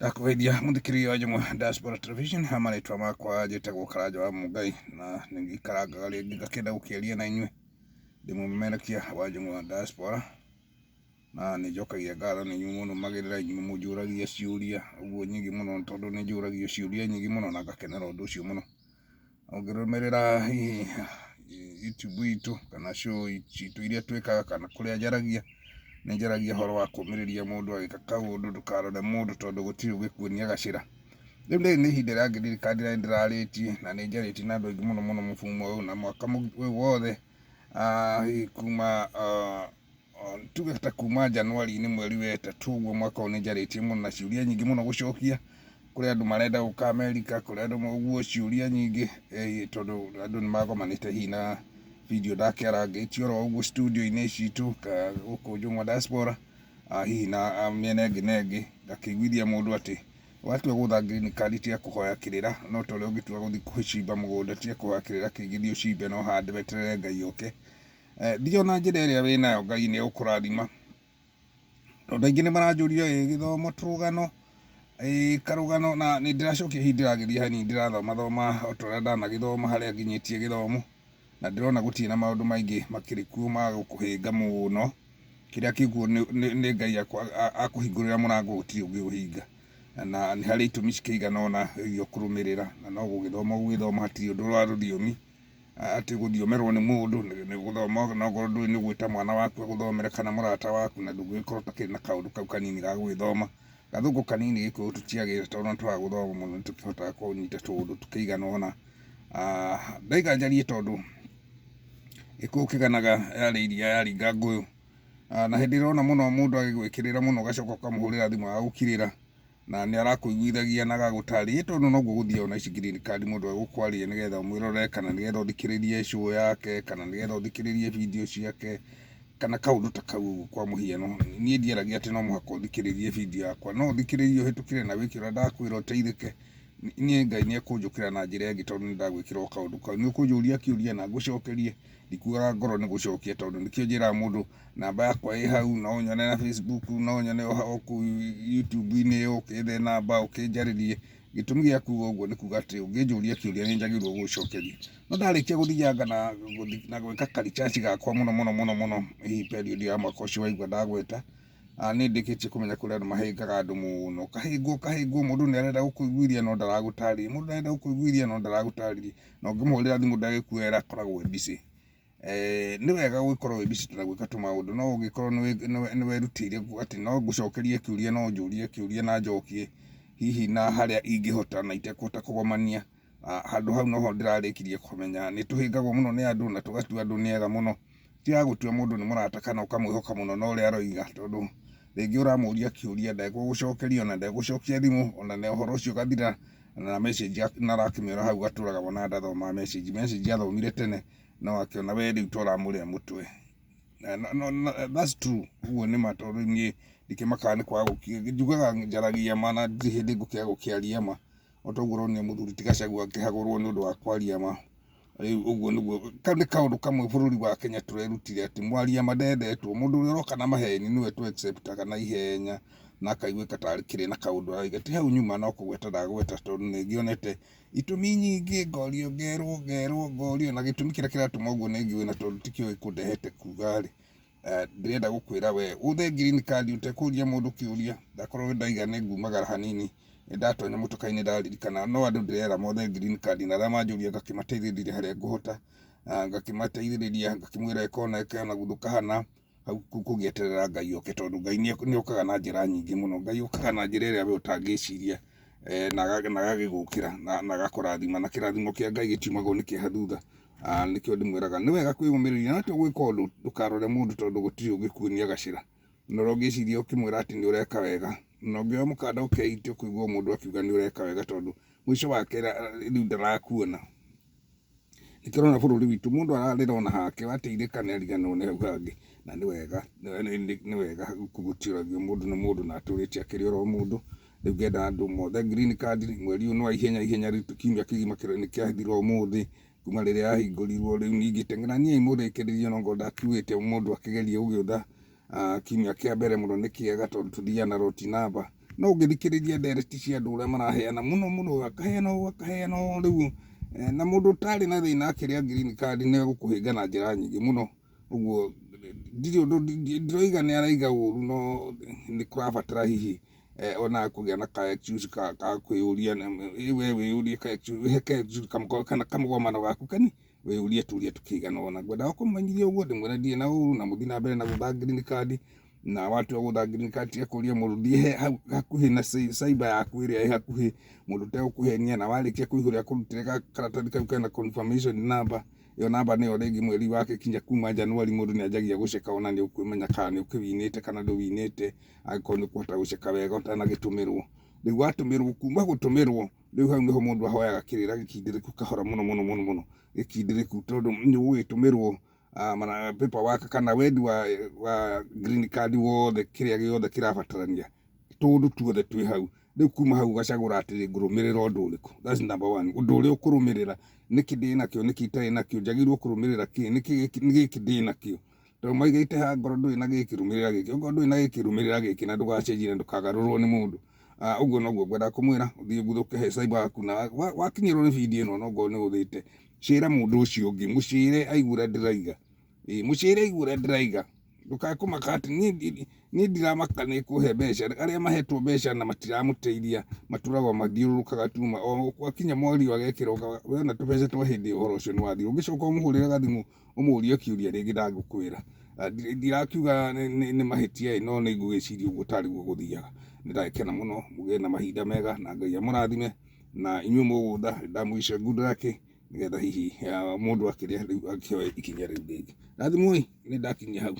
Ndakũgeithia mũthikĩrĩria wa Njũng'wa Diaspora Television, ha marĩtwa makwa njĩtagwo Karanja wa Mũngai na nĩngĩikarangaga rĩngĩ ngakĩenda gũkĩaria na inyuĩ. Ndĩ mũmemerekia wa Njũng'wa Diaspora na nĩ njokagia ngatho nĩ inyuĩ mũnũmagĩrĩra, inyuĩ mũnjũragia ciũria ũguo nyingĩ mũno tondũ nĩ njũragio ciũria nyingĩ mũno na ngakenera ũndũ ũcio mũno. Ũngĩrũmĩrĩra hihi YouTube itũ kana show citũ iria twĩkaga kana kũrĩa njaragia, nĩ njaragia ũhoro wa kũũmĩrĩria mũndũ agĩka kaũndũ ndũkarore mũndũ tondũ gũtirĩ ũngĩkuonia gacĩra. Rĩu rĩrĩ nĩ ihinda rĩa ngirikari rĩrĩa ndĩrarĩtie na nĩ njarĩtie na andũ aingĩ mũno mũno mũbumo ũyũ na mwaka ũyũ wothe hihi kuma tuge ta kuma Januari-inĩ mweri wa ĩtatũ ũguo mwaka ũyũ nĩ njarĩtie mũno na ciũria nyingĩ mũno gũcokia. Kũrĩ andũ marenda gũka Amerika, kũrĩ andũ ũguo ciũria nyingĩ tondũ andũ nĩ magomanĩte hihi na video ndakĩarangĩtie oro ũguo studio-inĩ citũ gũkũ Njũng'wa Diaspora, hihi na mĩena ĩngĩ na ĩngĩ, ngakĩiguithia mũndũ atĩ watua gũtha green card tiga kũhoya kĩrĩra, no ta ũrĩa ũngĩtua gũthiĩ gũcimba mũgũnda tiga kũhoya kĩrĩra kĩingĩ thiĩ ũcimbe na ũhande weterere Ngai oke. Thiĩ ona njĩra ĩrĩa wĩnayo Ngai nĩ egũkũrathima. Tondũ aingĩ nĩ maranjũria ĩ gĩthomo tũrũgano, ĩ karũgano na nĩ ndĩracokia hihi ndĩragĩthiĩ hanini ndĩrathoma thoma o ta ũrĩa ndanagĩthoma harĩa nginyĩtie gĩthomo, na ndĩrona gũtirĩ na maũndũ maingĩ makĩrĩ kuo ma gũkũhĩnga mũno. Kĩrĩa kĩkuo nĩ Ngai akũhingũrĩra mũrango gũtirĩ ũngĩũhinga. Na nĩ harĩ itũmi cikĩigana ũna iria ũkũrũmĩrĩra na no gũgĩthoma ũgũgĩthoma hatirĩ ũndũ wa rũthiomi. Atĩ gũthiomerwo nĩ mũndũ nĩ gũthoma ona okorwo ndũĩ nĩ gwĩta mwana waku agũthomere kana mũrata waku na ndũngĩgĩkorwo ũtakĩrĩ na kaũndũ kau kanini ga gũgĩthoma. Gathũngũ kanini Gĩkũyũ tũtiagĩte tondũ ona twaga gũthoma mũno nĩ tũkĩhotaga kũnyita tũũndũ tũkĩigana ũna. Ndaiga njarie tondũ Gĩkũyũ kĩganaga yarĩ iria yaringa ngũyũ. Na hĩndĩ ĩrĩa ũrona mũno mũndũ agĩgwĩkĩrĩra mũno ũgacoka ũkamũhũrĩra thimũ agagũkirĩra. Na nĩ arakũiguithagia na agagũtarĩria tondũ noguo gũthiaga ona ici green card mũndũ agũkwaria nĩgetha ũmwĩrorere kana nĩgetha ũthikĩrĩrie show yake kana nĩgetha ũthikĩrĩrie video ciake kana kaũndũ ta kau ũguo kwa mũhiano. Niĩ ndiaragia atĩ no mũhaka ũthikĩrĩrie video yakwa, no ũthikĩrĩrie ũhĩtũkĩre na wĩke ũrĩa ndakwĩra ũteithĩke. Niĩ Ngai nĩ ekũnjũkĩra na njĩra ĩngĩ tondũ nĩ ndagwĩkĩra o kaũndũ kau. Nĩ ũkũnjũria kĩũria na ngũcokerie, ndikuaga ngoro nĩ gũcokia tondũ nĩkĩo njĩraga mũndũ namba yakwa ĩ hau, no ũnyone na Facebook, no ũnyone o kũu YouTube-inĩ ũkĩethe namba ũkĩnjarĩrie. Gĩtũmi gĩa kuga ũguo nĩ kuga atĩ ũngĩnjũria kĩũria nĩ njagĩrĩirwo gũgũcokeria. No ndarĩkia gũthianga na gwĩka ka research gakwa mũno mũno mũno mũno hihi period ya mwaka ũcio waigua ndagweta, nĩ ndĩkĩtie kũmenya kũrĩ andũ mahĩngaga andũ mũno, ũkahĩngwo ũkahĩngwo, mũndũ nĩ arenda gũkũiguithia no ndaragũtarĩria, mũndũ nĩ arenda gũkũiguithia no ndaragũtarĩria, na ũngĩmũhũrĩra thimũ ndagĩkuoera akoragwo e busy. Nĩ wega gũgĩkorwo wĩ busy na gwĩka tũmaũndũ no ũngĩkorwo nĩ werutĩire atĩ no ngũcokerie kĩũria no ũnjũrie kĩũria na njokie hihi na harĩa ingĩhota na itekũhota kũgomania, handũ hau noho ndĩrarĩkirie kũmenya nĩ tũhĩngagwo mũno nĩ andũ na tũgatua andũ nĩ ega mũno. Tiga gũtua mũndũ nĩ mũrata kana ũkamwĩhoka mũno na ũrĩa aroiga tondũ rĩngĩ ũramũria kĩũria ndegũgũcokeria ona ndegũcokia thimũ ona na ũhoro ũcio ũgathira na message na arakĩmĩona hau gatũraga wona ndathomaga message, message athomire tene no akĩona we rĩu to ũramũrĩa mũtwe. No, no, that's true, ũguo nĩ ma tondũ niĩ ndikĩmakaga nĩ kwaga njugaga njaragia ma na ndirĩ hĩndĩ ngũkĩaga gũkĩaria ma. O ta ũguo ũronire mũthuri ti Gachagua akĩhagũrwo nĩ ũndũ wa kwaria ma. Rĩu ũguo nĩguo, kau nĩ kaũndũ kamwe bũrũri wa Kenya tũrerutire atĩ mwaria ma ndendetwo. Mũndũ ũrĩa ũroka na maheni nĩwe tũ accept aga naihenya na akaiguĩka ta akĩrĩ na kaũndũ arauga. Ti hau nyuma no kũgweta ndagweta tondũ nĩ ngĩonete itũmi nyingĩ ngorio ngerwo ngerwo ngorio na gĩtũmi kĩrĩa kĩratũma ũguo nĩ ngĩũĩ na tondũ tikĩo gĩkũndehete kuga rĩ, ndĩrenda gũkwĩra we ũthe green card ũtekũria mũndũ kĩũria. Ndakorwo ndaiga nĩ ngumagara hanini nĩ ndatonya mũtoka-inĩ ndaririkana no andũ ndĩrera mothe green card na arĩa manjũria ngakĩmateithĩrĩria harĩa ngũhota, ngakĩmateithĩrĩria ngakĩmwĩra ĩka ũna ĩka ũna guthũka hana hau kũgĩeterera Ngai oke tondũ Ngai nĩ okaga na njĩra nyingĩ mũno. Ngai okaga na njĩra ĩrĩa we ũtangĩciria na agagĩgũkĩra na agakũrathima na kĩrathimo kĩa Ngai gĩtiumagwo nĩ kĩeha thutha. Nĩkĩo ndĩmwĩraga nĩ wega kwĩyũmĩrĩria na watua gwĩka ũndũ ndũkarore mũndũ tondũ gũtirĩ ũngĩkuonia gacĩra. Na ũrĩa ũngĩciria ũkĩmwĩra atĩ nĩ ũreka wega na ũngĩoya mũkanda ũkeite ũkũigua mũndũ akiuga nĩ ũreka wega tondũ mũico wake rĩu ndarakuona. Nĩkĩo ũrona bũrũri witũ mũndũ ararĩra ona hake wateithĩka nĩ ariganĩrwo nĩ hau hangĩ na nĩ wega nĩ wega gũtiũragio mũndũ nĩ mũndũ na atũrĩte akĩrĩ oro mũndũ. Rĩu ngenda andũ mothe green card mweri ũyũ nĩ wa ihenya ihenya rĩu kiumia kĩgima nĩ kĩathira ũmũthĩ kuma rĩrĩa yahingũrirwo. Rĩu ningĩ teng'eraniai mũrĩkĩrĩrie onokorwo ndakiugĩte mũndũ akĩgerie gũgĩũtha kiumia kĩa mbere mũno nĩ kĩega tondũ tũthiaga na lot number. No ũngĩthikĩrĩria ndereti cia andũ ũrĩa maraheana mũno mũno, akaheana ũũ akaheana ũũ rĩu na mũndũ ũtarĩ na thĩna akĩrĩa green card nĩ egũkũhĩnga na njĩra nyingĩ mũno. Ũguo ndirĩ ũndũ ndiroiga nĩ araiga ũru no nĩ kũrabatara hihi ona kũgĩa na ka excuse ka kwĩyũria, we wĩyũrie ka excuse, wĩhe ka excuse kana kamũgomano gaku kani wĩyũrie tũria tũkĩigana ũna. Ngwendaga kũmũmenyithia ũguo ndĩmwĩre ndirĩ na ũru na mũthiĩ na mbere na gũtha green card, na watua gũtha green card tiga kũria mũndũ, thiĩ hau hakuhĩ na cyber yaku ĩrĩa ĩ hakuhĩ, mũndũ ũtegũkũhenia, na warĩkia kũihũria akũrutĩre karatathi kau kena confirmation number, ĩyo namba nĩyo rĩngĩ mweri wake kinya kuma Januari mũndũ nĩ anjagia gũceka ona nĩ ũkũmenya kana nĩ ũkĩwinĩte kana ndũwinĩte, angĩkorwo nĩ ũkũhota gũceka wega ũtanagĩtũmĩrwo. Rĩu watũmĩrwo, kuma gũtũmĩrwo, rĩu hau nĩho mũndũ ahoyaga kĩrĩra gĩkindĩrĩku kahora mũno mũno mũno mũno gĩkindĩrĩku, tondũ nĩ ũgũgĩtũmĩrwo paperwork kana wendi wa green card wothe, kĩrĩa gĩothe kĩrabatarania, tũũndũ tuothe twĩ hau. Rĩu kuma hau ũgacagũra atĩrĩ, ngũrũmĩrĩra ũndũ ũrĩkũ? That's number one. Ũndũ ũrĩa ũkũrũmĩrĩra, nĩkĩ ndĩ nakĩo, nĩkĩ itarĩ nakĩo, njagĩrĩirwo kũrũmĩrĩra kĩ, nĩkĩ gĩkĩ nĩ gĩkĩ ndĩ nakĩo? Tondũ maigĩte haha ngorwo ndũrĩ na gĩkĩ, rũmĩrĩra gĩkĩ, okorwo ndũrĩ na gĩkĩ, rũmĩrĩra gĩkĩ, na ndũgacenjie na ndũkagarũrwo nĩ mũndũ. Ũguo noguo ngwendaga kũmwĩra, ũthiĩ ũguthũke he cyber yaku, na wakinyĩrwo nĩ video ĩno no ngorwo nĩ ũthĩte, cĩra mũndũ ũcio ũngĩ, mũcĩre aigue ũrĩa ndĩraiga. Ĩĩ, mũcĩre aigue ũrĩa ndĩraiga. Ndũkae kũmaka atĩ niĩ ndiramaka nĩ kũhe mbeca. Arĩa mahetwo mbeca na matiramũteithia matũraga mathiũrũrũkaga tu, o gwakinya mweri agekĩra wona tũbeca twa hĩndĩ ĩyo ũhoro ũcio nĩ wathira. Ũngĩcoka ũmũhũrĩre gathimũ ũmũrie kĩũria rĩngĩ ndangĩkwĩra. Ndirakiuga nĩ mahĩtia ĩ, no nĩ ngwĩciria ũguo tarĩ guo gũthiaga. Nĩ ndagĩkena mũno, mũgĩe na mahinda mega na Ngai amũrathime, na inyuĩ mũgũtha ndamũica good luck, nĩgetha hihi mũndũ akĩrĩa rĩu akĩoe ikinya rĩu rĩngĩ. Rathimwoi, nĩ ndakinyia hau.